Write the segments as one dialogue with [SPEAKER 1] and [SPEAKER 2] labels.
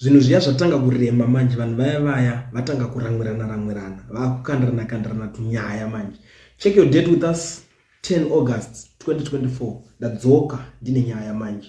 [SPEAKER 1] Zvinhu zviya zvatanga kurema manje, vanhu vaya vaya vatanga kuramwirana ramwirana, vakukandirana kandirana tunyaya manje. Check your date with us, 10 August 2024. Ndadzoka ndine nyaya manje.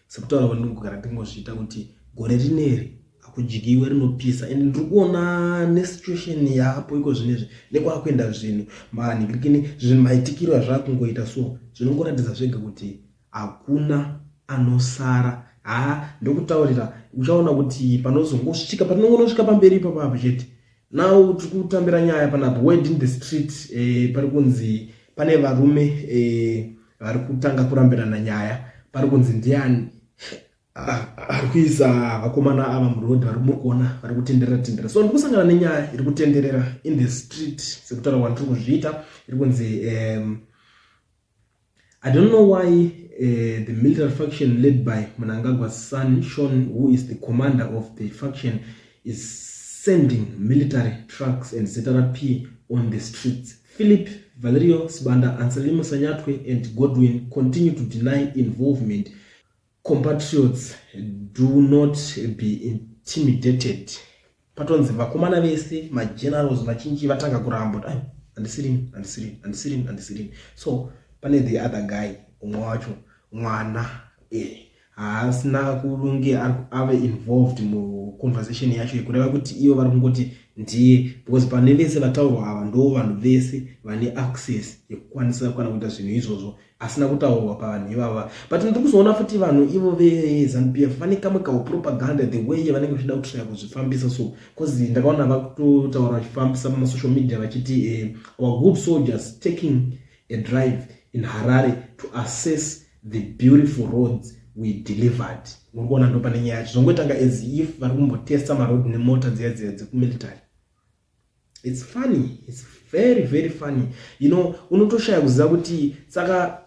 [SPEAKER 1] Sekutaura kwandinogara ndingozviita kuti gore rineri hakudyiwe, rinopisa. And ndiri kuona nesituation yapo iko zvinezvi, nekwakuenda zvinhu, manhingirikini, zvinhu maitikiro azvakungoita, so zvinongoratidza zvega kuti hakuna anosara. Ha, ndokutaurira, uchaona kuti panozongosvika, patinongonosvika pamberi ipapo apo chete. Now tiri kutambira nyaya panapa, word in the street. Pari kunzi pane varume vari kutanga kurambirana nyaya. Pari kunzi ndiani ari kuisa vakomana ava muroad? Vari muri kuona vari kutenderera tenderera. So ndiri kusangana nenyaya iri kutenderera in the street, sekutaura kwandiri kuzviita. Iri kunzi I don't know why the military faction led by Mnangagwa's son Sean, who is the commander of the faction, is sending military trucks and ZRP on the streets. Philip, Valerio Sibanda, Anselmo Sanyatwe and Godwin continue to deny involvement. Compatriots, do not be intimidated. Patonzi vakomana vese, magenerals vachinji vatanga kuramba kuti ai, handisirini, handisirini, handisirini, handisirini. So pane the other guy, umwe wacho mwana haasina kunge ave involved muconversation yacho, kureva kuti ivo vari kungoti ndiye, because pane vese vataurwa ava ndo vanhu vese vane access yekukwanisa kana kuita zvinhu izvozvo, asina kutaurwa pavanhu ivava. But ndiri kuzoona futi vanhu ivo veZANU PF vane kamwe kaupropaganda, the way yavanenge vachida kutraya kuzvifambisa. So because ndakaona vakutotaura vachifambisa pamasocial media vachiti our good soldiers taking a drive in Harare to assess the beautiful roads we delivered. Uri kuona ndo pane nyaya yacho, zvongoitanga as if vari kumbotesta maroad nemota dziya dziya dzekumilitary. It's funny, it's very very funny. Unotoshaya kuziva kuti saka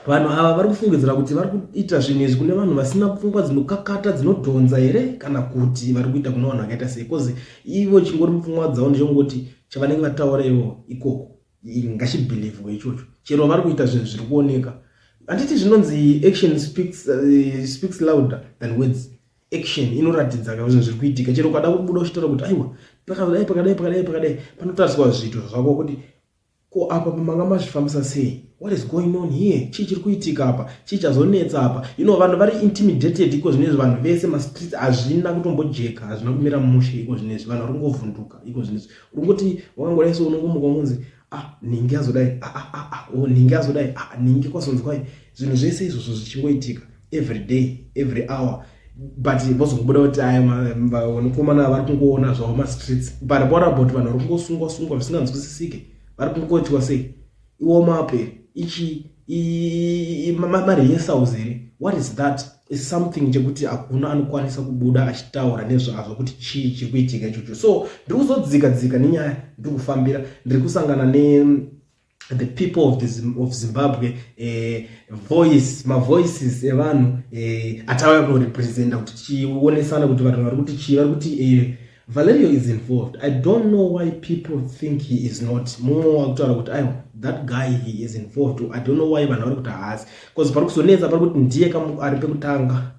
[SPEAKER 1] vanhu ava vari kufungidzira kuti vari kuita zvinhu izvi kune vanhu vasina pfungwa dzinokakata dzinodhonza here, kana kuti vari kuita kune vanhu vakaita sei? Because ivo chingori mupfungwa dzavo ndechongoti chavanenge vataura ivo ikoko ngachibhilivhwe ichocho, chero vari kuita zvinhu zviri kuoneka. Handiti zvinonzi action speaks louder than words? Action inoratidza ka zvinhu zviri kuitika. Chero ukada kubuda uchitaura kuti aiwa, pakadai, pakadai, pakadai, pakadai, panotariswa zviito zvako kuti ko apa pamanga mazvifambisa sei? What is going on here? Chii chiri kuitika apa? Chii chazonetsa apa? Vanhu vari intimidated iko zvinezvi. Vanhu vese mastreets hazvina kutombojeka, hazvina kumira mushe iko zvinezvi. Vanhu vari kungovhunduka iko zvinezvi. Uri kungoti wakangodai so, unongomuka unonzi, "Ah, ningi azodai, ah, ah, ah, ah, oh, ningi azodai, ah, ningi kwazonzwai." Zvinhu zvese izvozvo zvichingoitika every day, every hour, but vozongobuda kuti aya vanokomana vari kungoona zvavo mastreets. But what about vanhu vari kungosungwa sungwa zvisinganzwisisike? Vari kungoitwa sei? Iwomape ichi marehearsals here? What is that? Is something chekuti hakuna anokwanisa kubuda achitaura nezvazvo kuti chii chiri kuitika ichocho. So ndiri kuzodzika dzika nenyaya, ndiri kufambira, ndiri kusangana ne the people of Zimbabwe, voice, mavoices evanhu atauya kunorepresenta kuti tichionesana kuti vanhu vari kuti chii. Vari kuti Valerio is involved. I don't know why people think he is not. Mumwe wakutaura kuti aiwa, that guy, he is involved. I don't know why vanhu vari kuti haasi, because pari kuzonetsa, pari kuti ndiye ari pekutanga.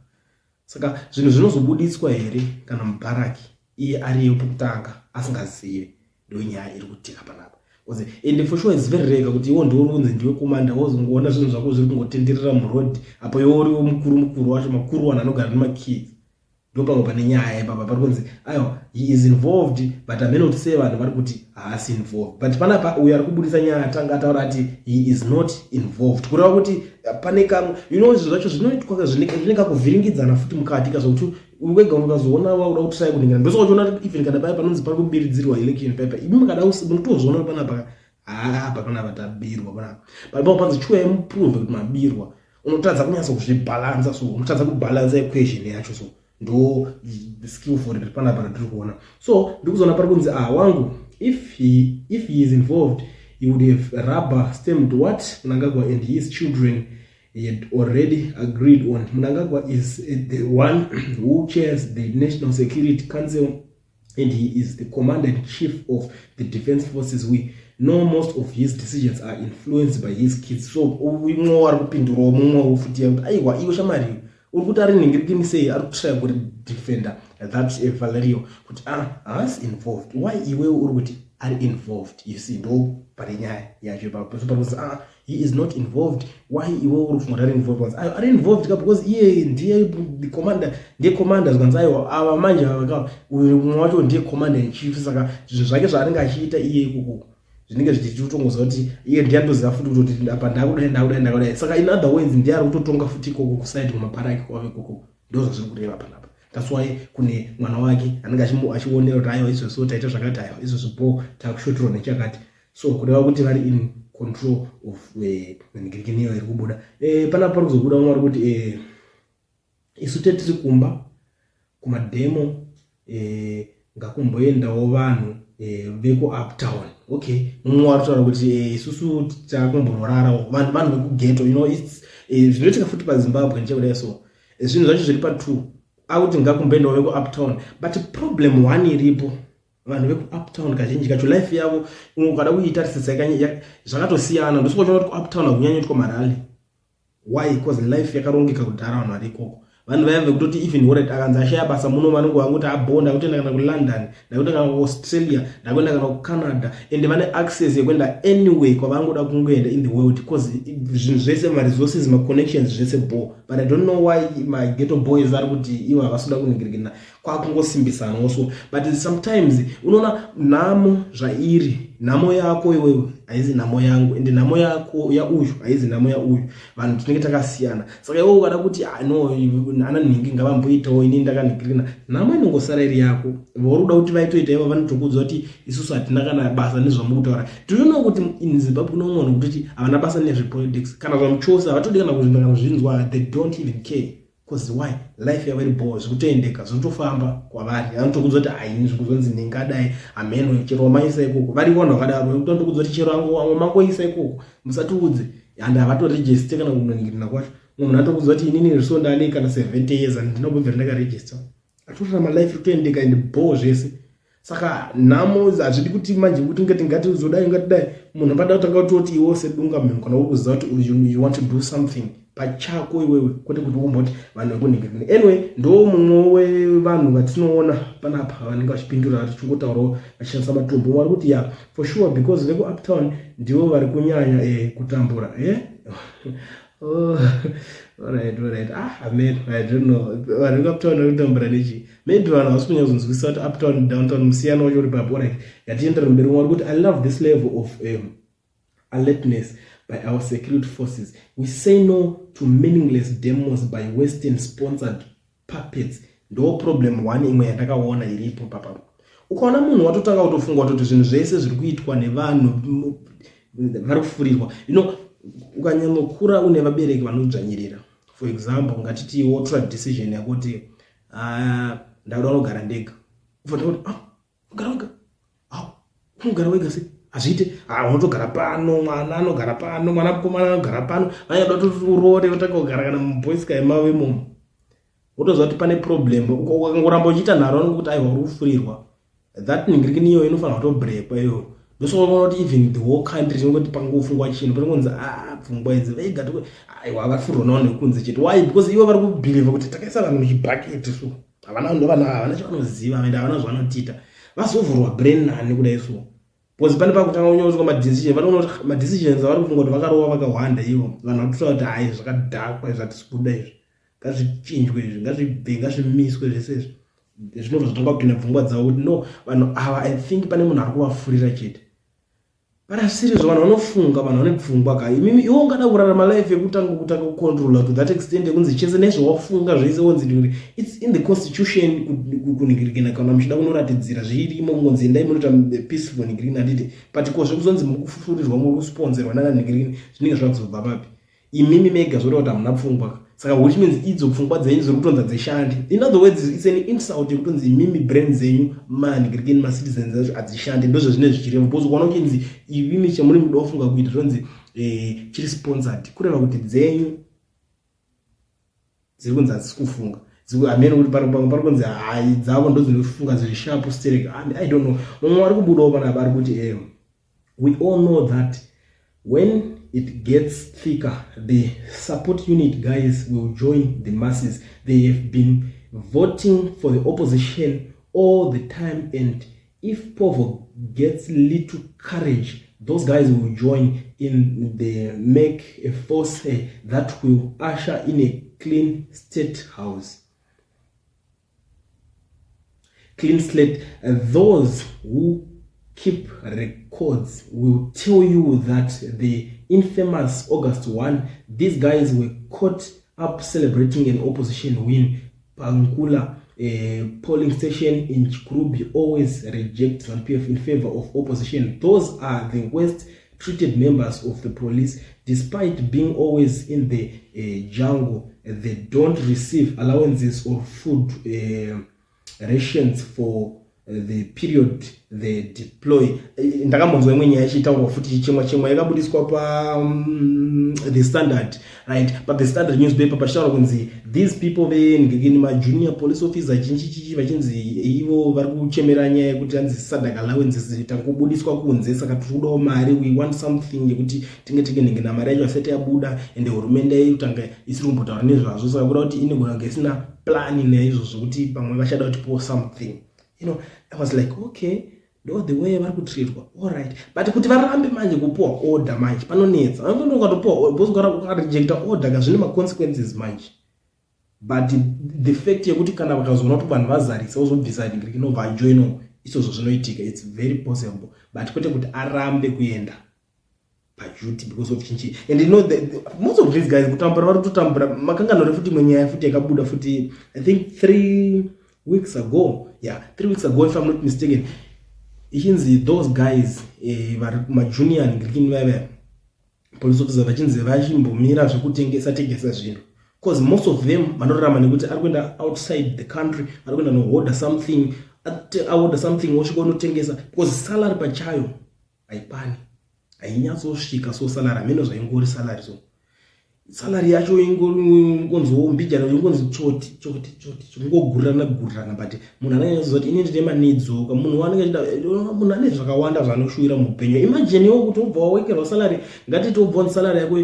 [SPEAKER 1] Saka zvinhu zvinozobudiswa here kana mubharaki iye ariyo pekutanga asingazivi? Ndo nyaya iri kutika panapa. And for sure it's very rare kuti iwo ndiwo uri kunzi ndiwe commander, wozongoona zvinhu zvako zviri kungotenderera muroad, apo iwo uriwo mukuru mukuru wacho, makuru vanhu anogara nemakeys. Ndo pamwe pane nyaya ipapa. Pari kunzi aiwa, he is involved, but hamene kuti sei vanhu vari kuti haasi involved. But panapa uyo ari kubudisa nyaya atanga ataura ati he is not involved, kureva kuti pane kamwe zvinhu zvacho zvinoitwa zvine kakuvhiringidzana futi mukati kazvokuti wega ukazoona wakuda kutry kuningira. Ndosaka uchiona even kana paya panonzi pari kubiridzirwa election paipa, imi mukada munotozviona panapa, haa, panapa tabirwa panapa. But papo panzi chiuyai muprove kuti mabirwa, unotadza kunyatsa kuzvibhalansa. So unotadza kubhalansa equation yacho. So ndo skillful riri panapa ratiri kuona. So ndiri kuzoona pari kunzi, ah, wangu, if he is involved, he would have rubber stamped what Mnangagwa and his children he had already agreed on. Mnangagwa is the one who chairs the National Security Council and he is the commander in chief of the defense forces. We know most of his decisions are influenced by his kids. So umwe ari kupindurawo mumwewo futi yakuti aiwa, iwe shamari, uri kuti ari nhingirikini sei? Ari kutraya kudefenda that Valerio kuti ah, haasi involved. Why iwewe uri kuti ari involved? You see, ndo pane nyaya yacho ipapo. So pari ah, he is not involved. Why iwewe uri kufunga kuti ari involved? Ayo ari involved ka, because iye ndiye the commander, ndiye commander. Zvikanzi aiwa, ava manje ava, uyu mumwe wacho ndiye commander in chief. Saka zvinhu zvake zvaanenge achiita iye ikoko zvinenge zvichitotongoziva kuti iye ndiye andoziva futi kutoti apa ndakudai, ndakudai, ndakudai. Saka in other words, ndiye ari kutotonga futi ikoko kuside kumabarracks kwavo ikoko. Ndo zvazviri kureva panapa. That's why kune mwana wake anenge achionera kuti aiwa, izvozvo taita zvakati, aiwa, izvozvo bo takushotirwa nechakati. So kureva kuti vari in control of nhingirikiniyo iri kubuda panapa. Pari kuzobuda umwe ari kuti isu tetiri kumba kumademo, ngakumboendawo vanhu vekuuptown. Okay, mumwe wari kutaura kuti isusu takumbororarawo vanhu vekughetto. You know, it's zvinoitika futi paZimbabwe ndichekudai. So zvinhu zvacho zviri pa2 akuti ngakumboendawo vekuuptown, but problem one iripo, vanhu vekuuptown kazhinji kacho life yavo ukada kuitarisisa zvakatosiyana. Ndosika uchiona kuti kuuptown hakunyanyoitwa marally. Why? Because life yakarongeka kudhara. Vanhu vari ikoko, vanhu vaya vekutoti even alright, akanzi ashaya basa muno, vanonge vanguti abo, ndakutoenda kana kuLondon, ndakuenda kana kuAustralia, ndakuenda kana kuCanada, and vane access yekuenda anyway kwavangoda kungoenda in the world, because zvinhu zvese, maresources, maconnections, zvese bo. But I don't know why maghetto boys ari kuti ivo havasi kuda kuningirikina, kwakungosimbisanawo. So but sometimes unoona nhamo zvairi, nhamo yako iwewe haizi nhamo yangu, ende nhamo yako yauyu haizi nhamo yauyu. Vanhu tinenge takasiyana. Saka iwe ukada kuti, ah, no, ana nhingi ngavamboitawo, inini ndakanhingirikina, nhamo inongosara iri yako. Vauri kuda kuti vaitoita ivo vanotokudza kuti isusu hatina kana basa nezvamukutaura. Do you know kuti in Zimbabwe kune umwe vanhu kutoti havana basa nezvepolitics kana zvamuchose, havatodi kana kuzvinzwa? They don't even care. 'Cause why? Life yavo iri bo, zvikutoendeka, zvinotofamba kwavari. Vanotokudza kuti haini zvikuzonzi ndingadai hameno chero wamaisa ikoko. Variko vanhu vakadaro vekuti vanotokudza kuti chero amwe mangoisa ikoko, musatiudze, and havatoregister kana kunoningirina kwacho. Mumwe munhu atokudza kuti inini zviso ndane kana 70 years, handina kubvira ndakaregister, atorarama life itoendeka and bo zvese. Saka nhamo hazvidi kuti manje kuti ngati ngatizodai, ngatidai. Munhu pada kutanga kutoti iwe sedunga munhu, kana uri kuziva kuti you want to do something pachako iwewe, kwete kuti umboti vanhu vekunhingirikini. Anyway, ndo mumwe wevanhu vatinoona panapa vanenge vachipindura, tichingotaurawo vachishandisa matombo. Vari kuti ya, for sure, because vekuuptown ndivo vari kunyanya kutambura. Oh, alright. Ah, amen, I don't know, vanhu vekuuptown vari kutambura nechi. Maybe vanhu havasi kunyatsonzwisisa kuti uptown, downtown, musiyano wacho uri papo. Alright, ngatiendere mberi. Vari kuti, "I love this level of alertness by our security forces. We say no to meaningless demos by Western sponsored puppets." Ndo problem one imwe yandakaona iripo papa. Ukaona munhu watotanga kutofunga kutoti zvinhu zvese zviri kuitwa nevanhu vari kufurirwa, ukanyanyokura une vabereki vanodzvanyirira. For example, ngatiti wotora decision yekuti, ah, ndakuda kunogara ndega. Ufanira kuti, ah, ugara wega? Au unogara wega sei? Hazviite. Ah, unotogara pano, mwana anogara pano, mwana mukomana anogara pano. Vanyada kuti urore, utanga kugara kana muboysky mavo imomo, wotoziva kuti pane problem. Ukangoramba uchiita nharo, anokuti aiwa, uri kufurirwa. That ningirikini iyoyo inofanira kutobrekwa iyoyo. Ndosoona kuti even the whole country tinongoti pangofungwa chinhu, panongonzi, a ah, pfungwa idzi vega, aiwa, vafurirwa navanhu vekunze chete. Why? Because ivo vari kubelieva kuti takaisa vanhu muchibhaketi, so havana vanhu, havana chavanoziva ende havana zvavanotiita. Vazovhurwa brain nani kudai? So because pane pakutanga kunyorwa madecision, vanoona kuti madecisions avari kufunga kuti vakarova vakawanda ivo vanhu vatotaura kuti hai, zvakadhakwa izvi, hatisi kuda izvi, ngazvichinjwe izvi, ngazvibve, ngazvimiswe zvese izvi. Zvinobva zvatanga kupinda pfungwa dzavo kuti no, vanhu ava, I think pane munhu ari kuvafurira chete. But asirizvo, vanhu vanofunga, vanhu vane pfungwa ka. Imimi iwe ungada kurarama life yekutanga kutanga kucontrola to that extent yekunzi chese nezvawafunga zvese wonzi it's in the constitution kunhingirikina, kana muchida kunoratidzira zvirimo, kungonzi endai munoita peaceful nhingirikina, handiti? But ko zvekuzonzi mukufurirwa, muri kusponserwa nananhingirikini, zvinenge zvakuzobva papi? Imimi mega zvoreva kuti hamuna pfungwa. Saka which means idzo pfungwa dzenyu dziri kutonza dzishandi. In other words, it's an insult yekutonzi imimi brain dzenyu manhingirikini, macitizens acho, hadzishandi. Ndozvo zvinenge zvichireva, because ukaona uchinzi imimi chamuri muda kufunga kuita zvonzi chiri sponsored, kureva kuti dzenyu dziri kunzi hadzisi kufunga. Hamene kuti pari kunzi hai, dzavo ndo dzinofunga dziri sharp sterek. I don't know. Mumwe ari kubudawo panapa ari kuti "We all know that when it gets thicker, the support unit guys will join the masses. They have been voting for the opposition all the time, and if Povo gets little courage, those guys will join in the make a force that will usher in a clean state house. Clean slate. Those who keep records will tell you that the infamous August 1, these guys were caught up celebrating an opposition win. Pankula polling station in Chikurubi always reject ZANU-PF in favor of opposition. Those are the worst treated members of the police. Despite being always in the jungle, they don't receive allowances or food rations for the period they deploy. Ndakambonzwa imwe nyaya ichitaurwa futi chichemwa chemwa, yakabudiswa pa The Standard, right? But The Standard newspaper, pachitaurwa kunzi these people vengekeni majunior police officer chinchi chichi, vachinzi ivo vari kuchemera nyaya yekuti hanzi SADC allowances tangobudiswa kunze, saka tiri kudawo mari, we want something yekuti tinge tinge mari yacho asati yabuda. Ende hurumende irikutanga isiri kumbotaura nezvazvo, saka kuda kuti inogona kunge isina plan naizvozvo, kuti pamwe vachada kutipowo something. I was like, okay, ndo the way vari kutreatwa, alright. But kuti varambe manje kupuwa order manje panonetsa. Ukatopuwa, ukarejecta order ka, zvine maconsequences manje. But the fact yekuti kana vakazoona kuti vanhu vazarisa, wozobvisa rinobva ajoino, izvozvo zvinoitika, it's very possible. But kwete kuti arambe kuenda paduty because of chinchi. And most of these guys kutambura, vari kutotambura. Makanganore futi imwe nyaya futi yakabuda futi, I think 3 weeks ago, yeah, 3 weeks ago if I'm not mistaken, ichinzi those guys vari kumajunior ngirikini vaiva police officer, vachinzi vachimbomira zvekutengesa tengesa zvinhu, because most of them vanorarama nekuti ari kuenda outside the country, ari kuenda noorder something, aorder something, wosvika unotengesa, because salary pachayo haikwani, hainyatsosvika. So salary hameno zvaingori salary, so salary yacho ingonziwo mbijana, ingonzi tsvoti tsvoti tsvoti, kungogurirana gurirana. But munhu anenge achiziva kuti ini ndine maneeds. Munhu anenge achida, munhu ane zvakawanda zvaanoshuwira muupenyu. Imagine iwo kuti wobva wawekerwa salary, ngatiti wobva wanzi salary yako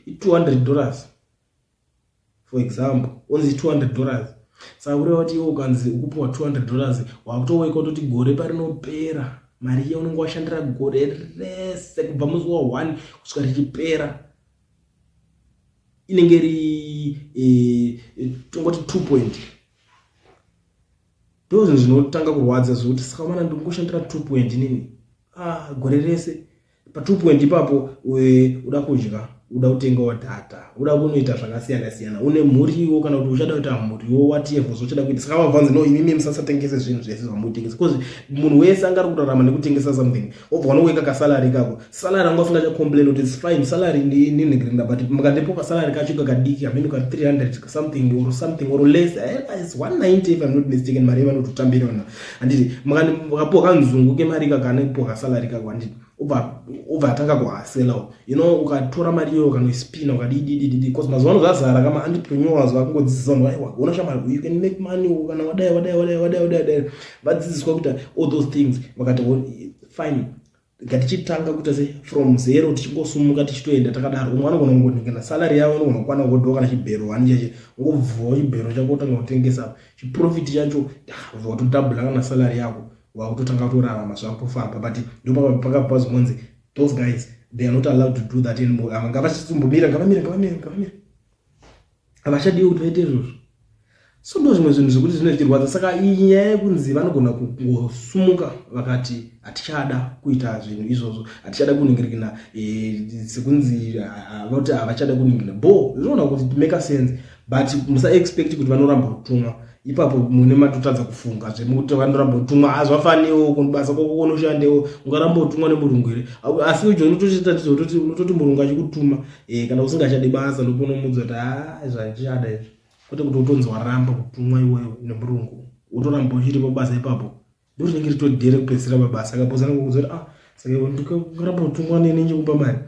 [SPEAKER 1] $200, for example, onzi $200. Saka kureva kuti iwe ukanzi ukupiwa $200, wakutoweka kutoti gore parinopera, mari iya unenge washandira gore rese kubva musi wa1 kusvika richipera inenge iri tongoti 2 point. Ndo zvinhu zvinotanga kurwadza zvekuti saka mana ndingoshandira 2 point nini, ah, gore rese. Pa 2 point ipapo uda kudya, uda kutengawo data, uda kunoita zvakasiyana siyana, une mhuriwo kana kuti uchada kuita mhuriwo, whatever zvochada kuita. Saka vabvanzi, no, imimi musasatengese zvinhu zvese zvamutengesa, because munhu wese anga ari kurarama nekutengesa something. Wobva wanoweka kasalary kako, salary anga usingachacomplain kuti it's fine, salary ndinhingirina, but mukandipo kasalary kacho kakadiki hameno ka 300 something or something or less, it's 190 if I'm not mistaken, mari yevanototambira vana, handiti? Mukapiwa kanzungu kemari kakanipiwa kasalary kako, handiti? Ubva atanga kuhustlawo. Ukatora mari iyoyo, ukanoispina, ukadidididi, because mazuva ano zvazara kama entrepreneurs vakungodzidzisa vanhu, aiwa, ona shamari, you can make money kana wadai wadai wadai wadai wadai wadai. Vadzidziswa kuita all those things, vakati fine, ngatichitanga kuita se from zero, tichingosumuka, tichitoenda takadaro. Umwe anogona kungoningana salary yavo inogona kukwana kugodhowa kana chibhero wani chache, ungobvuwa chibhero chako, utanga kutengesa, chiprofit chacho watodhabhula kana salary yako, wakutotanga kutorarama, zvakutofamba. But ndopakabva zvinonzi those guys, they are not allowed to do that anymore. Ava ngavachitombomira, ngavamire, ngavamire, ngavamire, havachadiwi kuti vaite izvozvo. So ndo zvimwe zvinhu zvekuti zvine zvichirwadza. Saka iyi nyaya yekunzi vanogona kungosumuka vakati hatichada kuita zvinhu izvozvo, hatichada kuningirikina, sekunzi voti havachada kuningirina bo, zvinoona kuti make sense, but musaexpect kuti vanoramba kutumwa ipapo. Mune matotadza kufunga zvemukuti vanoramba kutumwa, hazvafaniwo kubasa kwako kunoshandewo, ungaramba kutumwa nemurungu here? Asi ujo unototi murungu achikutuma, kana usingachadi basa, ndoponomudza kuti ha, zvandichada izvi, kwete kuti utonzi waramba kutumwa iwewe nemurungu, wotoramba uchiri pabasa ipapo. Ndo rinenge ritodhere kupedzisira pabasa akaposa nekuudza kuti ah, saka ungaramba kutumwa neni nchikupa mari?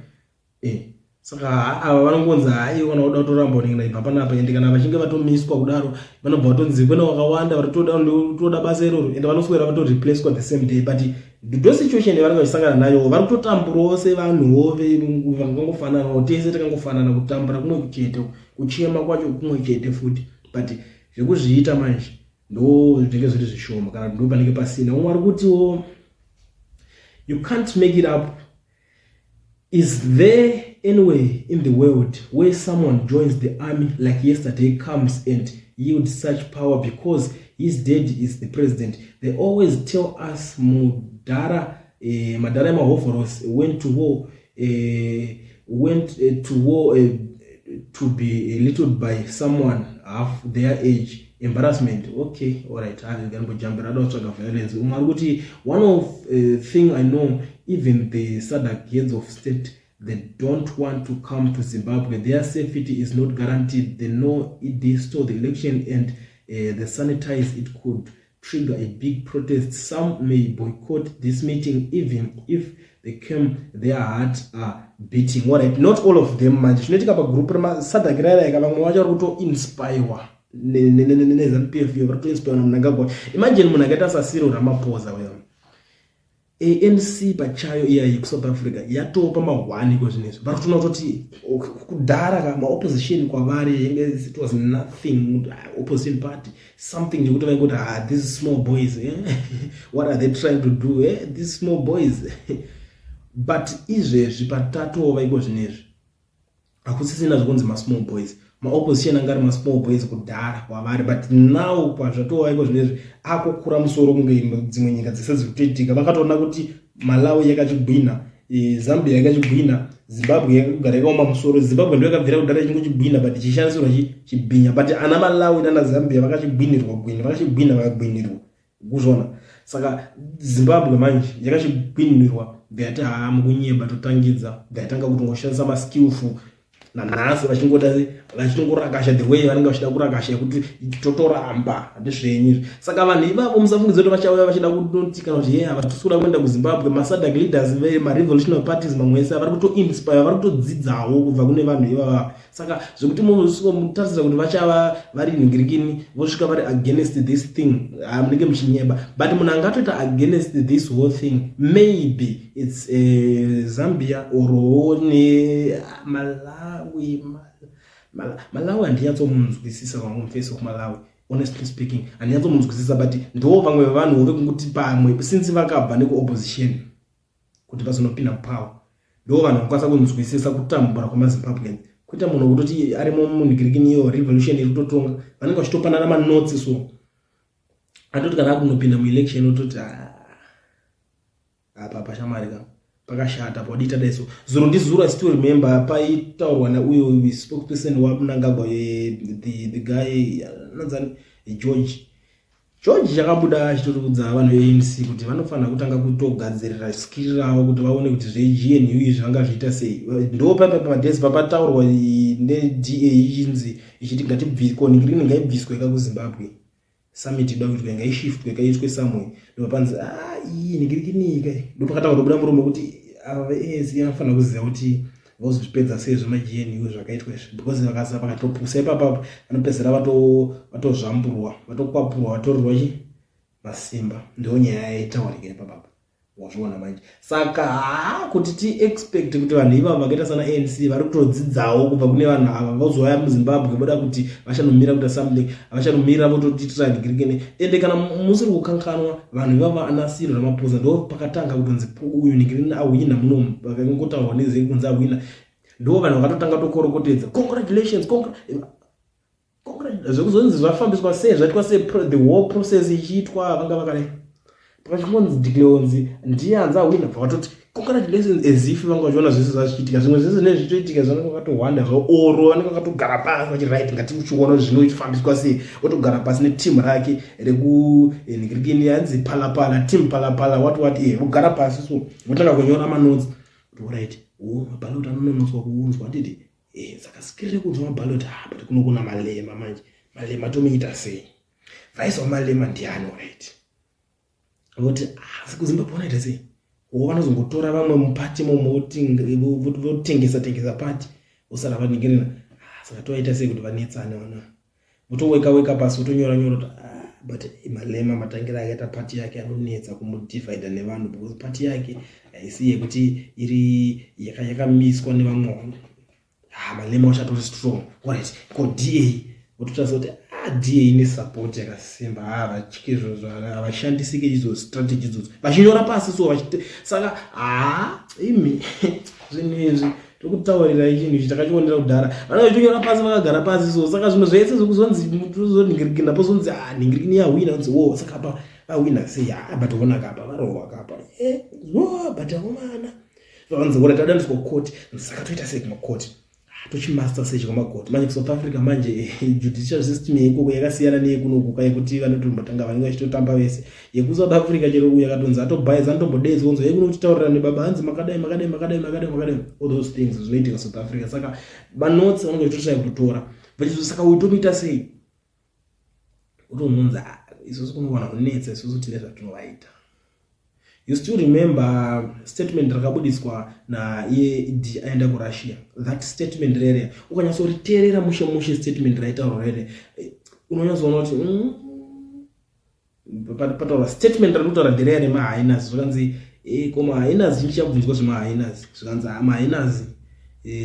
[SPEAKER 1] Saka ava vanongonzi hai, kana uda kutoramba unenge ibva panapa. Ende kana vachinge vatomiswa kudaro, vanobva vatonzi kune vakawanda vari toda basa iroro, ende vanoswera vatoreplacwa the same day. But ndo situation yavanenge vachisangana nayo. Vari kutotamburawo sevanhuwo vangangofananawo, tese takangofanana, kutambura kumwe chete, kuchema kwacho kumwe chete futi. But zvekuzviita manje ndo zvinenge zviri zvishoma, kana ndo panenge pasina. Umwe ari kutiwo, "You can't make it up. Is there anywhere in the world where someone joins the army like yesterday, comes and yields such power because his dad is the president? They always tell us mudhara, madhara emahovoros went to war, to be littled by someone half their age. Embarrassment." Okay, alright, ngarimbojambira, ada kutsvaga violence. Umwe ari kuti, "One of thing I know, even the SADC heads of state, they don't want to come to Zimbabwe. Their safety is not guaranteed. They know they stole the election and the sanitize it could trigger a big protest. Some may boycott this meeting. Even if they came, their hearts are beating." Alright, not all of them manje. Zvinoitika pagroup remaSADC rairaika, vamwe vacho vari kutoinspirewa neZANU PF iyo, vari kutoinspirewa naMnangagwa. Imagine munhu akaita saCyril Ramaphosa uyo. ANC pachayo iyayi kuSouth Africa yatopa mahwani kwezvinezvi. Vari kutoona kutoti kudhara ka maopposition kwavari it was nothing, opposition party something chekuti vaingoti, "Ah, these small boys, eh? What are they trying to do, eh? These small boys." But izvezvi patatova iko zvinezvi, hakusisina zvekunzi masmall boys. Maopposition anga ari masmall boys kudhara kwavari, but now pazvatova iko zvinezvi, akukura musoro kunge dzimwe nyika dzese dziri kutoitika. Vakatoona kuti Malawi yakachigwina, Zambia yakachigwina, Zimbabwe yakagara yakaoma musoro. Zimbabwe ndo yakabvira kudhara ichingochigwina, but ichishandisirwa chibhinya. But ana Malawi nana Zambia vakachigwinirwa gwina, vakachigwina, vakagwinirwa kuzvona. Saka Zimbabwe manje yakachigwinirwa, ngayati, "Haa, mukunyeba, totangidza." Ngayatanga kutongoshandisa maskillful nanhasi, vachingoda vachingorakasha the way vanenge vachida kurakasha, yekuti totoramba, handizvenyu izvi. Saka vanhu ivavo musafungidza kuti vachauya vachida kunoti kana kuti ye havatisi kuda kuenda kuZimbabwe. MaSADC leaders, marevolutionary parties mamwe ese vari kutoinspire, vari kutodzidzawo kubva kune vanhu ivava. Saka zvekuti mutarisira kuti vachava vari nhingirikini, vosvika vari against this thing, munenge muchinyeba. But munhu angatoita against this whole thing, maybe it's Zambia orowo neMalawi. Malawi handinyatsomunzwisisa vamwe mufesi wekuMalawi. Honestly speaking, handinyatsomunzwisisa, but ndo vamwe vevanhu vekungoti pamwe since vakabva nekuopposition kuti vazonopinda mupower, ndo vanhu vanokwanisa kunzwisisa kutambura kwemaZimbabweans. Kuita munhu wekutoti arimo munhingirikini iyo revolution iri kutotonga, vanenge vachitopanana manotes. So atoti kana akunopinda muelection, ototi, ah, apa pashamari ka pakashata, pawadiita dai. So zuro ndizuro, I still remember paitaurwa nauyo spokesperson waMnangagwa, the guy anonzani, George. George chakabuda achitotiudza vanhu veANC kuti vanofanira kutanga kutogadzirira skiri ravo kuti vaone kuti zveGNU izvi vangazviita sei. Ndo paipa pamadhesi papataurwa neDA ichinzi ichiti ngatibviswe, ngaibviswe ka kuZimbabwe summit ida kuitwa, ngaishiftwe, kaitwe somewhere. Ndopapanzi, ah, iyi ningirikinika. Ndopakatanga kutobuda muromo kuti ava veANC vanofanira kuziva kuti vozvipedza sei zvemaGNU zvakaitwa izvi, because vakasa vakatopusa ipapa, vanopedzisira vatozvamburwa, vatokwapurwa, vatorerwa chi masimba. Ndo nyaya yaitaurika ipapapa, wazviona manje. Saka haa, kuti tiexpect kuti vanhu ivavo vakaita sana ANC vari kutodzidzawo kubva kune vanhu ava, vozouya muZimbabwe voda kuti vachanomira kuita something, vachanomira vototiitira ndigirikene. Ende kana musiri kukanganwa, vanhu ivava ana Cyril Ramaphosa ndo pakatanga kutonzi uyu ngirini ahwina munomu, vakangotaurwa nezekunzi ahwina, ndo vanhu vakatotanga tokorokotedza, "Congratulations." Zvekuzonzi zvafambiswa sei, zvaitwa sei, the whole process ichiitwa, vanga vakadai, pakachingonzi declare ndiye anzi ahwina, vakatoti "Congratulations," as if vanga vachiona zvese zvachiitika. Zvimwe zvese zvinenge zvichitoitika zvanenge vakatohwanda zvaoro, vanenge vakatogara pasi vachiti, "Right, ngatichiona kuti zvinofambiswa sei." Otogara pasi netimu rake rekunhingirikini yanzi Palapala team, Palapala what what, e vogara pasi, so votanga kunyora manotes kuti, "Alright, o maballot anononotswa kuunzwa, handiti? E, saka skiri rekunzwa maballot, ha, but kunokuna Malema manje, Malema tomuita sei? Vice waMalema ndiani?" Alright, voti, "Asi kuZimbabwe vanoita sei?" Wo vanozongotora vamwe mupati momo, votengesa tengesa pati, vosara vaningirina. Saka tovaita sei kuti vanetsane vana? Votoweka weka pasi, votonyora nyora kuti, ah, but Malema matangira akaita pati yake anonetsa kumudivhaidha nevanhu, because pati yake haisi yekuti iri yakamiswa nevamwe vanhu. Ah, Malema uchatori strong. Alright, ko DA? Vototarisa kuti, ah, Da ine support yakasimba. Havatyi izvozvo, havashandisike idzo strategy idzodzo, vachinyora pasi. So saka haa, imi, zvinhu izvi tokutaurirai, chinhu ichi takachionera kudhara. Vanenge vachitonyora pasi vakagara pasi. So saka zvinhu zvese zvekuzonzi tozonhingirikina, pozonzi a nhingirikini yahwina, onzi wo, saka pa vahwina sei? Ha, but ona kapa varohwa kapa, wo, but akomana vanzi ora tadandiswa kukoti. Saka toita sei kumakoti? Tochimaster sei chekumakoti manje kuSouth Africa? Manje judicial system yeikoko yakasiyana neyekunokuka, yekuti vanotombotanga vanenge vachitotamba vese. YekuSouth Africa, chero uyu akatonzi atobhaidza, anotombodedzwa, onzi yekuno kutitaurira nebaba, hanzi makadai, makadai, makadai, makadai, makadai. All those things zvinoitika South Africa. Saka manotsi vanenge vachitosvaya kutotora vachizo. Saka uyu tomuita sei? Utomunzi isusu kunowana kunetsa, isusu tine zvatinovaita. You still remember statement rakabudiswa naiye ED aenda kuRussia? That statement rere, ukanyatsoriteerera mushe mushe, statement raitaurwa rere, unonyatsoona kuti pataurwa statement rari kutaura ndereya remahyenas. Zvakanzi ko mahyenas, chinchi chabvunzwa zvemahyenas, zvikanzi mahyenas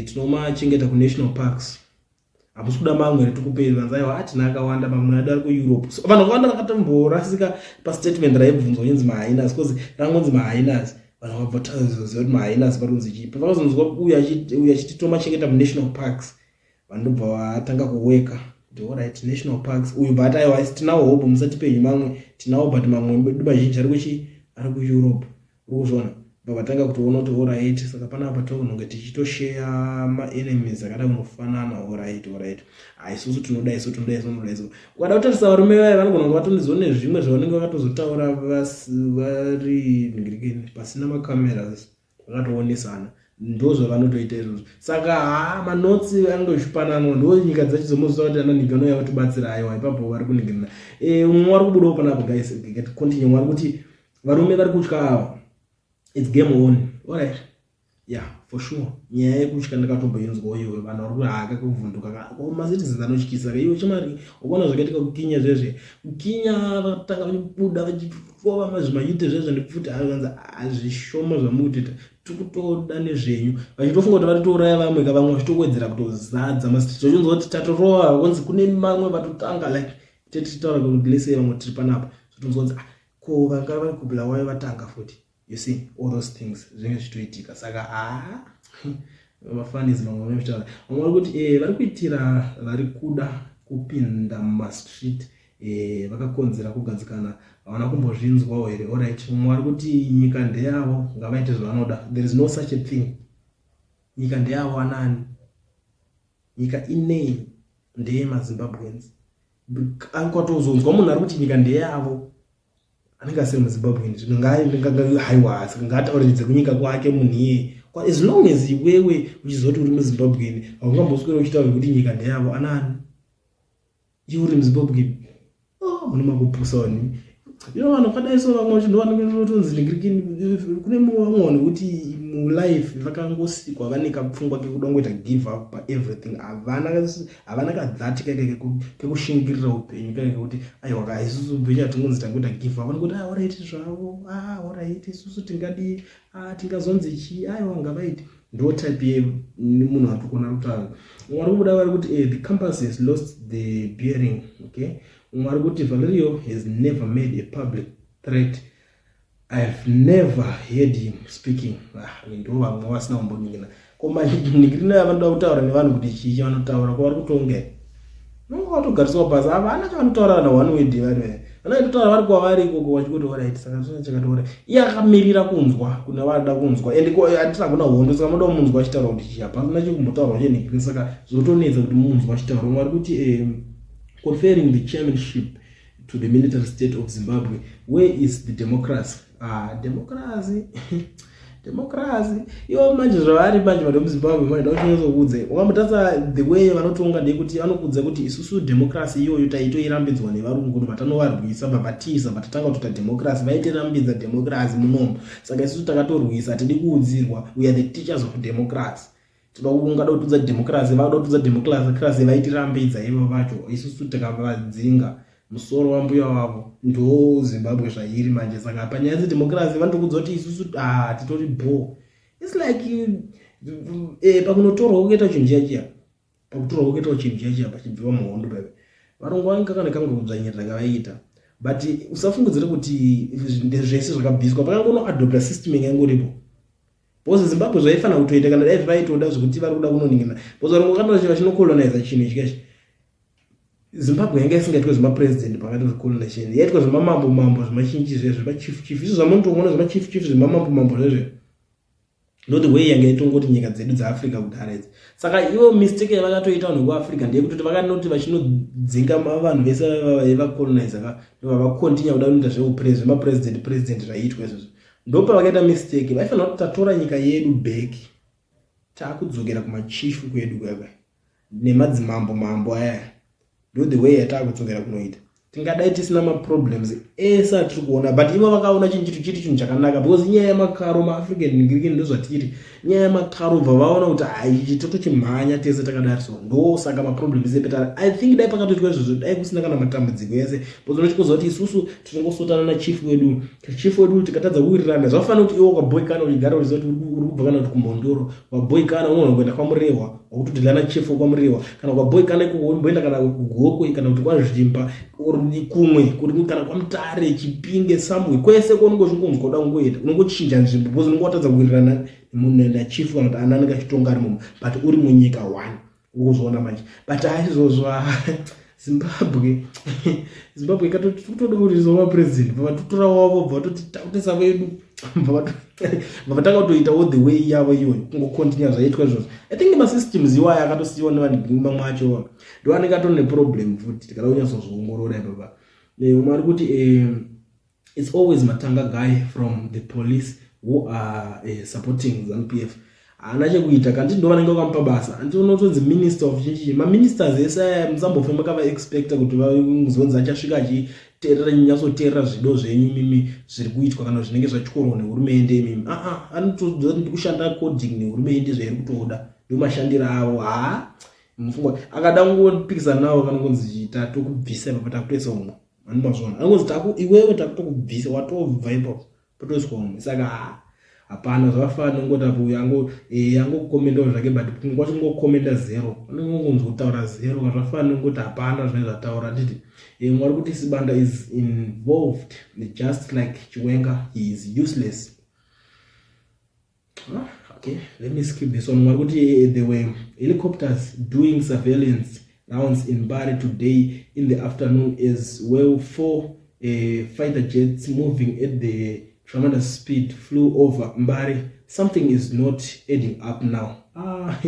[SPEAKER 1] tinomachengeta kunational parks, hamusi kuda mamwe here tikupei? Vanzi aiwa, hatina akawanda, mamwe ado ari kuEurope. So vanhu vakawanda vakatomborasika pastatement raibvunzwa inzi mahyenas, because rangonzi mahyenas, vanhu vakabva tazoziva kuti mahyenas vari kunzi chii. Pavakazonzwa uyu achiti tomachengeta munational parks, vanobva vatanga kuweka kuti alright, national parks. Uyu bva ati aiwa, tinawo hope, musatipenyu mamwe tinawo, but mamwe edu mazhinji ari kuchi ari kuEurope. Uri kuzviona, bva vatanga kutoona kuti alright, saka panapa tokunonge tichitosheya maenemies akada kunofanana. Alright, isusu tinoda, isu tinoda, isu tinoda isu. Ukada kutarisa varume vaya, vanogona kunge vatondiziva nezvimwe zvavanenge vakatozotaura vari ngirikeni pasina macameras, vakatoonesana. Ndo zvavanotoita izvozvo. Saka ha, manotsi anenge achipananwa. Ndo nyika dzacho dzomoziva kuti ana nhingi anouya kutibatsira. Aiwa, ipapo vari kuningirina. Umwe wari kubudawo panapo, guys, continue. Wari kuti varume vari kutya ava, it's game on. Alright, yeah, for sure. Nyaya yekutya ndakatomboinzwawo iwe. Vanhu vari kuhaka kuvhunduka, macitizens anotyisa. Iwe chamari, ukaona zvakaitika kuKenya zvezve, kuKenya vatanga vachibuda vachirova mazvimayute zvezve nepfuti, vanzi hazvishoma zvamukutoita, tikutoda nezvenyu. Vachitofunga kuti vari touraya vamwe ka, vamwe vachitowedzera kutozadza mastreet, vachinzwa kuti tatorova, kunzi kune mamwe vatotanga, like tetichitaura kuti lese vamwe tiri panapa, zvotonzwa kunzi, ah, ko vanga vari kuBulawayo vatanga futi. You see, all those things zvinenge zvichitoitika. Saka haa, mafanis mamwe vanotaura, vamwe vari kuti vari kuitira vari kuda kupinda mumastreet, vakakonzera kugadzikana, havana kumbozvinzwawo here? Alright, mumwe vari kuti nyika ndeyavo, ngavaite zvavanoda. There is no such a thing, nyika ndeyavo anani? Nyika inei? NdeyemaZimbabweans. Akatozonzwa munhu ari kuti nyika ndeyavo, anenge asiri muZimbabwean. Zvino haiwa, saka ngaatauriridze kunyika kwake munhu iyeye. As long as iwewe uchiziva kuti uri muZimbabwean, haungamboswera uchitaura kuti nyika ndeyavo anani, iwe uri muZimbabwean. Oh, mune makupusa vanhu. Ino vanhu vakadai so, vamwe vacho ndovanotonzi ningirikini. Kune vamwe vanhu vekuti mulife vakangosikwa vane kapfungwa kekuda kungoita give up paeverything. Havana kadhati kake kekushingirira upenyu kake kekuti aiwa ka, isusu upenyu hatingonzi tangoita give up. Vanongoti, ah, alright zvavo, ah, alright, isusu tingadii, ah, tingazonzi chii? Aiwa, ngavaiti. Ndo type yemunhu ari kuona kutaura. Umwe ari kubuda vari kuti the compass has lost the bearing. Okay, umwe ari kuti Valerio has never made a public threat, I've never heard him speaking. Ah, ndo vamwe vasina kumboningina. Ko maningirino yavanoda kutaura nevanhu kuti chii chavanotaura? Ko vari kutonga, nonga vatogariswa pasi, havana chavanotaura kana one word. Vari vanoitotaura vari kwavari ikoko, vachikuti alright, saka zvina chakati alright. Iye akamirira kunzwa kuna vanoda kunzwa, and handiti hakuna hondo, saka munoda kumunzwa achitaura kuti chii? Hapana chekumbotaurwa chenhingirino, saka zvotonetsa kuti munzwa achitaura. Umwe ari kuti conferring the chairmanship to the military state of Zimbabwe, where is the democracy? Ah, democracy, democracy ivo manje zvavari manje vanhu vemuZimbabwe manje dakuchinyatsokuudza, ukambotarisa the way vanotonga, ndeyekuti vanokudza kuti isusu democracy iyoyo taitoirambidzwa nevarungu, kuti vatanovarwisa vabatiza, vatatanga kutoita democracy, vaitirambidza democracy munomu. Saka isusu takatorwisa, hatidi kuudzirwa, we are the teachers of democracy. Toda ungada kutudza democracy, vada kutudza democracy, vaitirambidza ivo vacho, isusu tikavadzinga musoro wambuya wavo. Ndo Zimbabwe zvairi manje. Saka panyaya dzedemocracy vanotokudza kuti isusu, ah, titori bo. It's like pakunotorwa kukaita chinhu chiya chiya, pakutorwa kukaitawo chinhu chiya chiya pachibviwa muhondo paipa. Varungu vanga kana kamwe kudzvanyirira kavaiita, but usafungidzire kuti ndezvese zvakabviswa. Vakangonoadopta system yanga ingoripo, because Zimbabwe zvaifanira kutoita kana dai vaitoda zvekuti vari kuda kunoningina, because varungu vakatoa vachinocoloniza chinhu ichi. Zimbabwe yanga isingaitwe zvemapresident pakati zvecolonization, yaitwa zvemamambo mambo, zvemachinji zvezvo, zvemachief chief izvo zvamunotoona, zvemachief chief, zvemamambo mambo zvezvo. Ndo the way yanga itongoti nyika dzedu dzeAfrica kudhara idzi. Saka ivo mistake yavakatoita vanhu vekuAfrica ndeyekutoti vakanoti vachinodzinga vanhu vese vaivacoloniza ka, ndobva kuda kunoita zvemapresident president zvaiitwa izvozvo. Ndopavakaita mistake. Vaifanira kuti tatora nyika yedu back, taakudzokera kumachief kwedu kwekwe nemadzimambo mambo aya. Ndo the way yataakudzokera kunoita, tingadai tisina maproblems ese atiri kuona. But ivo vakaona chinhu chitu chiri chinhu chakanaka, because inyaya yemakaro. MaAfrican ngirikini ndozvatiri, nyaya yemakaro. Bva vaona kuti hai, totochimhanya tese takadari. So ndo saka maproblems epetari. I think dai pakatoitwa izvozvo, dai kusina kana matambudziko ese, because unochikoziva kuti isusu tinongosotana nachief wedu. Chief wedu tikatadza kuwirirana, zvafanira kuti iwe ukaboikana uchigara uchiziva kuti uri kubva kana kuti kuMhondoro, waboikana, unogona kuenda kwaMurehwa, wakutodhila nachief wekwaMurehwa. Kana ukaboikana ikoko, umboenda kana kuGokwe kana kuti kwaZvimba or kumwe kuti kana kwaMutare, Chipinge, somewhere kwese kwaunenge uchingonzwa kuda kungoenda, unongochinja nzvimbo, because unenge watadza kuwirirana nachief kana kuti ana anenge achitonga ari mumo, but uri munyika one. Uri kuzviona manje? But haizvozvo. Zimbabwe ikatoda kuti izova president, bva wavo, bva vatoti takutesa vedu, bva vatanga kutoitawo the way yavo iyoyo, kungocontinue zvaitwa izvozvo. I think masystems iwayo akatosiyiwa nevanhu mamwe acho ndo anenge atori neproblem futi, tikada kunyatsozviongorora ipapa. Umwe ari kuti it's always Matanga guy from the police who are supporting ZANU PF. Haana chekuita kanti, ndo vanenge vakamupa basa. Anti unotonzi minister of chinchi. Maministers ese aya musambofe makavaexpecta kuti vazonzi achasvika achiteerera, nyatsoteerera zvido zvenyu mimi zviri kuitwa kana zvinenge zvatyorwa nehurumende imimi. Aa, anotoziva kuti ndikushanda according nehurumende zvairi kutoda, ndo mashandiro avo. Haa, mufungwa akada kungopikisana navo, kanongonzi tatokubvisa ipapo, takutoisa umwe. Anomazvona, anongonzi taku iwewe takutokubvisa, watobva ipapo, potoiswa umwe. Saka hapana zvakafanana nongoti apo uyo angokomendawo zvake, but kumwe kwacho kungokomenda zero, anongongonzi kutaura zero. Zvakafanana nongoti hapana zvinenge zvataura. Nditi Mwari kuti Sibanda is involved just like Chiwenga, he is useless. Ah, okay, let me skip this one. Mwari kuti there were helicopters doing surveillance rounds in Mbare today in the afternoon as well. Four fighter jets moving at the tremendous speed flew over Mbare. Something is not adding up now. Ah,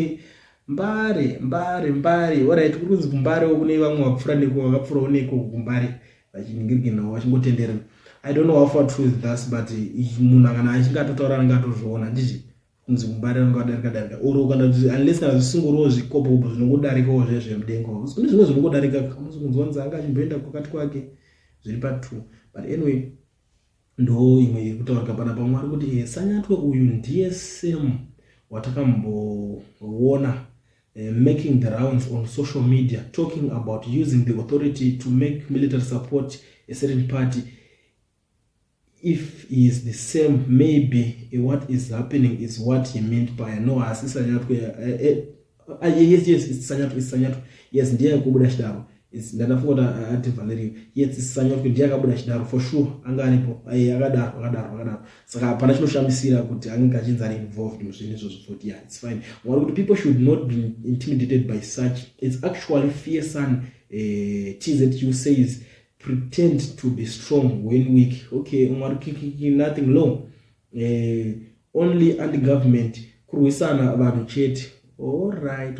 [SPEAKER 1] Mbare, Mbare, Mbare. Alright, kuri kunzi kuMbarewo kune vamwe vapfuura neko, vakapfuurawo neko kuMbare vachiningirikinawo, vachingotenderera. I don't know how far true is that, but munhu kana achinge atotaura anenge atozviona. Handiti kunzi kuMbare vanga vadarika darika or kana kuti unless kana zvisingoriwo zvikopokopo zvinongodarikawo zvezvemudenga, kune zvimwe zvinongodarika, kunzwa kunzi anga achimboenda kwakati kwake zviri patwo. But anyway, ndo imwe iri kutaurika panapa. Mwari kuti Sanyatwe uyu ndiye same watakamboona making the rounds on social media talking about using the authority to make military support a certain party. If he is the same, maybe what is happening is what he meant by no. Asi Sanyatwe, yes, it's Sanyatwe, it's Sanyatwe, yes, ndiye akubuda chidaro. Ndandafunga kuti ati Valerio. Yes, it's Sanyatwe, ndiye akabuda chidaro for sure, anga aripo, akadaro, akadaro, akadaro. Saka hapana chinoshamisira kuti anenge achinzi ari involved muzvinhu izvozvo futi. Yeah, it's fine. Mwari kuti people should not be intimidated by such. It's actually fear son. TZU says pretend to be strong when weak. Okay, mwari, nothing long, only anti government kurwisana vanhu chete. Alright.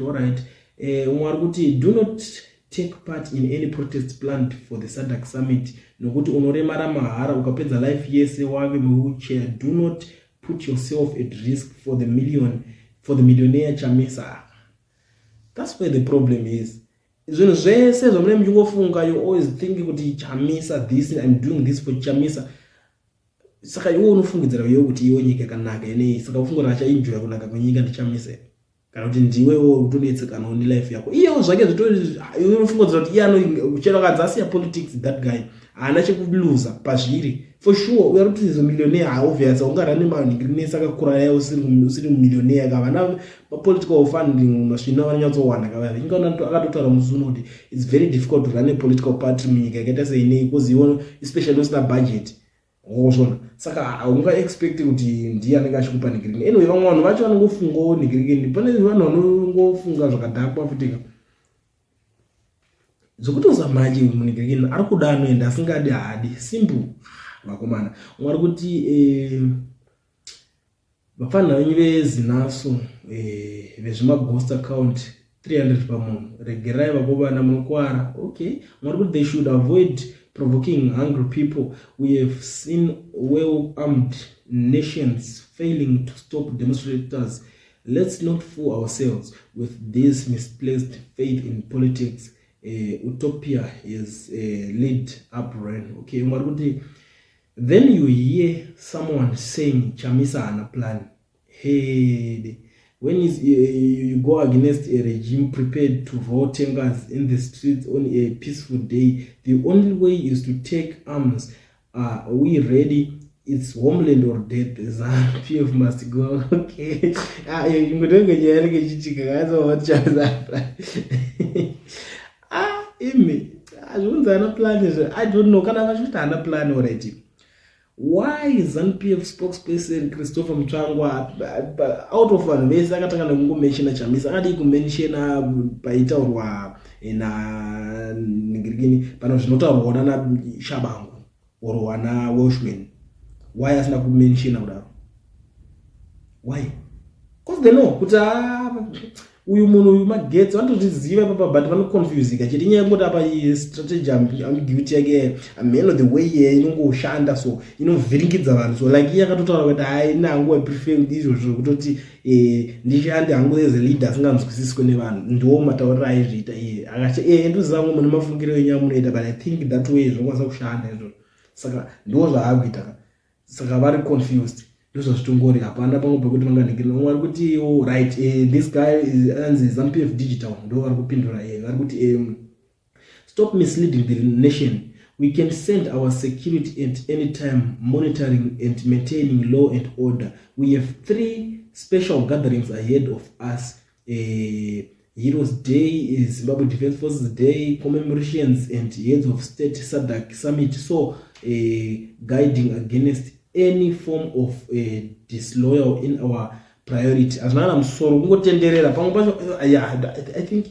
[SPEAKER 1] Mwari kuti do not take part in any protest planned for the SADC summit, nokuti unoremara mahara, ukapedza life yese wave muwheelchair. Do not put yourself at risk for the millionaire Chamisa. That's where the problem is. Zvinhu zvese zvamunenge muchingofunga, you always think kuti Chamisa this, I'm doing this for Chamisa. Saka iwe unofungidzira iwe kuti iwe nyika yakanaka inei, saka ufunga kuti achaenjoya kunaka kwenyika ndiChamisa? Kana kuti ndiwewo kutonetsekanawo nelife yako. Iyewo zvake zvitounofunga kuti iye anochero akadzi asiya politics, that guy haana chekuluza pazviri for sure. Uya kuti izo millionaire, obvious ungarane manhingirinesi akakura yayo usiri millionaire ka. Vana mapolitical funding masvina vanonyatsowana kavaya. Ingaona akatotaura musi uno kuti it's very difficult to run a political party munyika yakaita seinei, because iwo especially usina budget wozvona, saka haunga expect kuti ndiye anenge achikupa nhigirini. Anyway, vamwe vanhu vacho vanongofungawo nhigirini. Pane vanhu vanongofunga zvakadhakwa futika zvokuti usamhache munhigirini. Ari kuda anoenda, asingadi haadi, simple. Vakomana, umwe ari kuti vapfanha venyu vezinaso vezvimaghost account 300 pamunhu, regerai vakomana, munokwara. Okay, umwe ari kuti they should avoid provoking hungry people. We have seen well armed nations failing to stop demonstrators. Let's not fool ourselves with this misplaced faith in politics. Utopia is lead up run. Okay, umwe ari kuti then you hear someone saying Chamisa hana plan. Hey, when is you go against a regime prepared to roll tankers in the streets on a peaceful day, the only way is to take arms. Are we ready? It's homeland or death. ZANU PF must go. Okay, ingotenge nyaya yanenge ichiitika kaasawatichaza. Ah, imi zvikunzi haana plan izvo. I don't know kana vachikuti haana plan already. Why ZANU PF spokesperson Christopher Mutsvangwa, out of vanhu vese, akatanga nekungomentiona Chamisa? Akadii kumentiona paitaurwa naningirikini pano zvinotaurwa nana Shabangu or wana Welshman? Why asina kumentiona kudaro? Why? Because they know kuti uyu munhu uyu magetsi vanotozviziva ipapa, but vanoconfusika chete. Inyaya yekungoti apa strategy ambiguity yake amheno, the way inongoshanda so inovhiringidza vanhu. So like iye akatotaura kuti hai, ina hangu I prefer kuti izvozvo kutoti ndishande hangu as a leader asinganzwisiswe nevanhu. Ndiwo matauriro aizviita iye. Akati ndoziva ngo mune mafungiro enyu amunoita, but I think that way zvinokwanisa kushanda izvozvo. Saka ndo zvaakuita, saka vari confused. Ndozvazvitongori, hapana pamwe pekuti vanganhingirira. Umwe vari kuti oh, right, this guy anzi ZANU PF digital, ndo vari kupindura. Vari kuti stop misleading the nation. We can send our security at any time, monitoring and maintaining law and order. We have three special gatherings ahead of us: Heroes Day, Zimbabwe Defense Forces Day commemorations and Heads of State SADC summit. So guiding against any form of disloyal in our priority. Hazvina kana musoro, kungotenderera pamwe pacho. Yeah, I think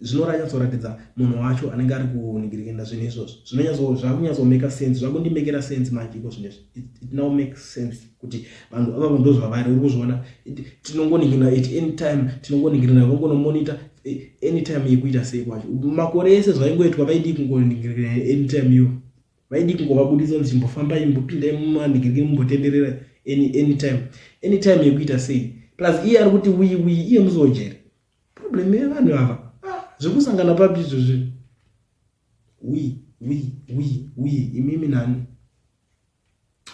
[SPEAKER 1] zvinoranyatsoratidza munhu wacho anenge ari kuningirikenda zvinhu izvozvo. Zvakunyatsomaka sense, zvakundimekera sense manje iko zvinezvi. It now makes sense kuti vanhu avavo ndo zvavari. Uri kuzviona, tinongoningirina at any time, tinongoningirina, vongonomonita anytime. Yekuita sei kwacho? Makore ese zvaingoitwa, vaidii kungoningirina anytime? Iyo vaidii kungovabudisa kunzi chimbofambai, mbopindai mumaningirikini, mumbotenderera anytime, anytime yekuita sei? Plus iye ari kuti wii wii, iye muzojere. Problem yevanhu ava, zvekusangana papi izvozvi? Wi wi wi wi, imimi nani?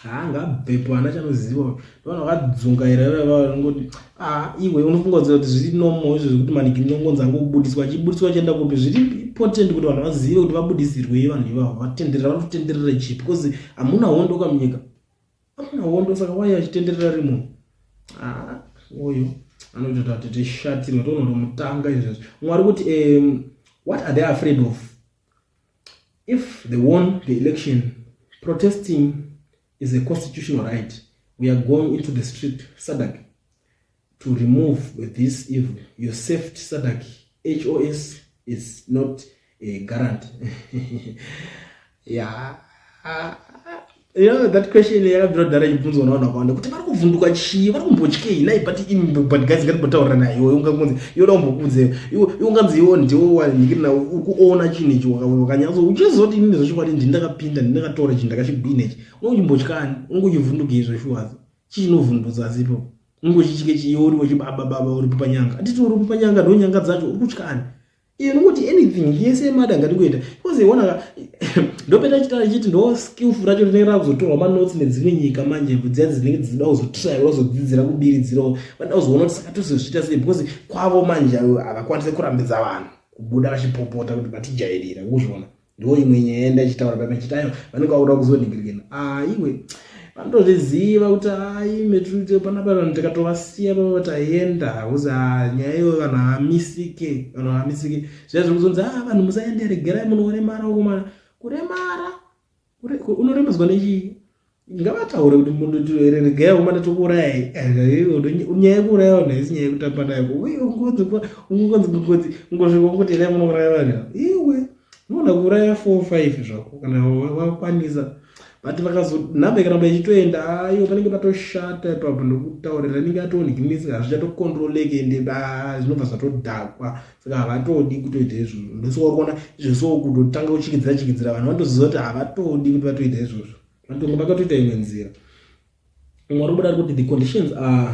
[SPEAKER 1] Haangabvepo, hana chanoziva. Vanhu vakadzungaira vanongoti a iwe unofunga kuti zviri normal izvo zvekuti maniki nongonzi angobudiswa, achibudiswa achienda kupi? Zviri important kuti vanhu vazive kuti vabudisirwei vanhu ivavo. Vatenderera, vari kutenderera chii? Because hamuna hondo kamunyika, hamuna hondo, saka wai achitenderera ri munhu oyo anotoita kuti tishatirwe tonotomutanga izvezvi. Umwe ari kuti what are they afraid of if they won the election? Protesting is a constitutional right. We are going into the street, SADC, to remove this evil. Your safety, SADC HOS, is not a guarantee. Yeah, you know that question yakabvira kudhara ichibvunzwa navanhu vakawanda kuti vari kuvhunduka chii, vari kumbotyei nai? But but guys, ngatimbotaurira naye. Iwe unganzi iwe da kumbokudze iwe, unganzi iwe ndiwe wanhikirina uri kuona chinhu ichi, wakanyatso uchizoti inini zvechokwadi ndini ndakapinda, ndini ndakatora chinhu, ndakachigwina ichi, unongochimbotyani? Unongochivhunduka izvo shuwazi? Chii chinovhundutsa asipo? Ungochichike chiiwe uri wechibaba baba uripo panyanga, handiti? Uripo panyanga, ndo nyanga dzacho. Uri kutyani? Iyo nekuti anything yese yemada ngatingoita because iona ndopeta chitara chiti ndo skillful racho rinenge rakuzotorwa manotes nedzimwe nyika manje dziya dzinenge dzichida kuzotry kuzodzidzira kubiridzirawo vanoda kuzoona kuti saka tozozviita sei because kwavo manje havakwanise kurambidza vanhu kubuda vachipopota kuti vatijairira kuzviona ndo imwe nyaya yandachitaura papa chiti ayo vanenge vakuda kuzonhingirikena ah iwe vanotozviziva kuti ai metrute panapa vanhu tikatovasiya papa taenda kuzi ah, nyaya iyoyo vanhu havamisike vanhu havamisike zviya zviri kuzonzi ah vanhu musaende regerai munoremara ukomana kuremara unoremadzwa nechii ngavataure kuti munhu regai umana tokuurayai nyaya yekuuraya vanhu haisi nyaya yekutamba nayo ungonzi ungonzi ungonzi ungosvika ungoti endai munouraya vanhu iwe unoona kuuraya four five zvako kana wakwanisa but vakazo nhamba ikaramba ichitoenda ayo panenge patoshata ipapo ndokutaurira inenge yatoonhikinisa hazvichatokontroleke ende zvinobva zvatodhakwa saka havatodi kutoita izvozvo ndosaka uri kuona izvozvo kutotanga kuchikidzira chikidzira vanhu vanotoziva kuti havatodi kuti vatoita izvozvo vatonga vakatoita imwe nzira umwe ari kubuda ari kuti the conditions are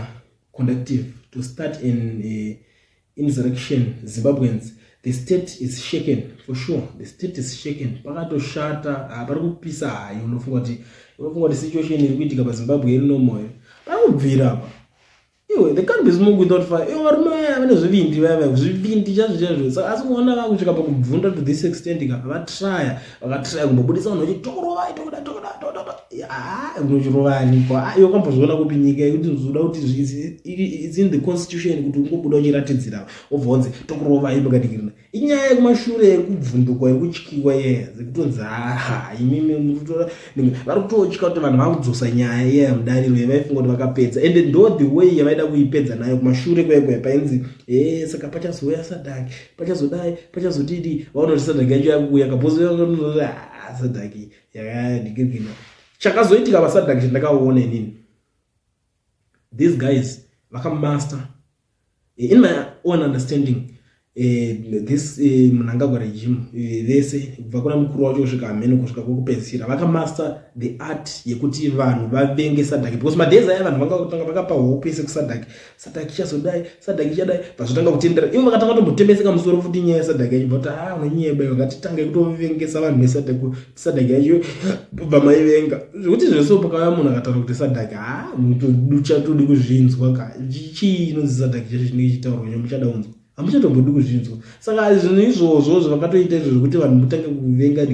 [SPEAKER 1] conductive to start an uh, insurrection zimbabweans the state is shaken for sure the state is shaken pakatoshata pari kupisa hayi unofunga kuti unofunga kuti situation iri kuitika pazimbabwe iri nomoyo pari kubvira apa Iwe, there can't be smoke without fire. Iwe varume vaya vane zvivindi vaya vaya zvivindi chaizvo chaizvo. Saka asi kuona vakusvika pakubvunda to this extent ka vatraya vakatraya kumbobudisa vanhu vachitokurova tokuda tokuda tokuda. Ah, unochirova ani ko? Ah, iwe wakambozviona kupi nyika yekuti unoda kuti it's in the constitution kuti ungobuda uchiratidzira wobva wanzi tokurova iwe kadikirina. Inyaya yekumashure yekubvundukwa yekutyiwa yeya dzekutonzi haa imimi mukutora vari kutotya kuti vanhu vakudzosa nyaya iya mudariro yavaifunga kuti vakapedza ende ndo the way yavaida kuipedza nayo kumashure kwekwe painzi e saka pachazouya sadaki pachazodai pachazodidi vaona kuti sadaki yacho yakuuya kabozi sadaki yakadikirikina chakazoitika pasadaki chandakaona inini these guys vakamaster in my own understanding this Mnangagwa regime vese kubva kuna mukuru wacho kusvika hameno kusvika kwekupedzisira vakamaster the art yekuti vanhu vavenge SADC because madays aya vanhu vanga kutanga vakapa hope yese kuSADC SADC ichazodai SADC ichadai vazotanga kutendera ivo vakatanga tombotemeseka musoro futi nyaya yeSADC yacho but ah unonyeba iwe ngatitange kutovengesa vanhu neSADC SADC yacho bva maivenga zvekuti zvese pakauya munhu akataura kuti SADC ha muchatodi kuzvinzwa ka chii inonzi SADC chacho chinenge chichitaurwa nyo muchada kunzwa hamuchatombodi kuzvinzwa saka zvinhu izvozvo zvavakatoita izvo zvekuti vanhu mutange kuvenga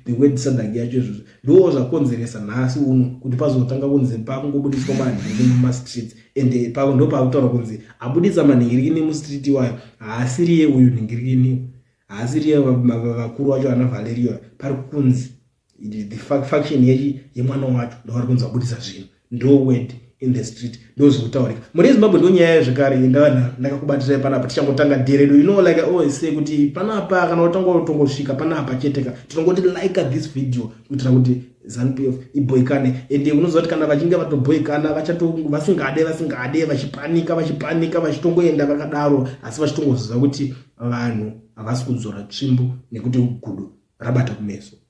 [SPEAKER 1] the word SADC yacho izvozvo ndo zvakonzeresa nhasi uno kuti pazotanga kunzi pakungobudiswa manhingirikini mumastreets and pako ndo pakutaura kunzi abudisa manhingirikini mustreet iwayo haasiriye uyu nhingirikini haasiriye vakuru vacho ana Valerio pari kunzi the faction yechi yemwana wacho ndo vari kunzi vabudisa zvinhu ndo word in the street ndo zvekutaurika muri yezimbabwe ndo nyaya zvekare ndava ndakakubatirai panapa tichangotanga day redu you know like I always say kuti panapa kana watanga utongosvika panapa chete ka tinongoti like this video kuitira kuti ZANU PF ibhoikane ende unoziva kuti kana vachinge vatobhoikana vachato vasingade vasingade vachipanika vachipanika vachitongoenda vakadaro asi vachitongoziva kuti vanhu havasi kudzora tsvimbo nekuti gudo rabata kumeso.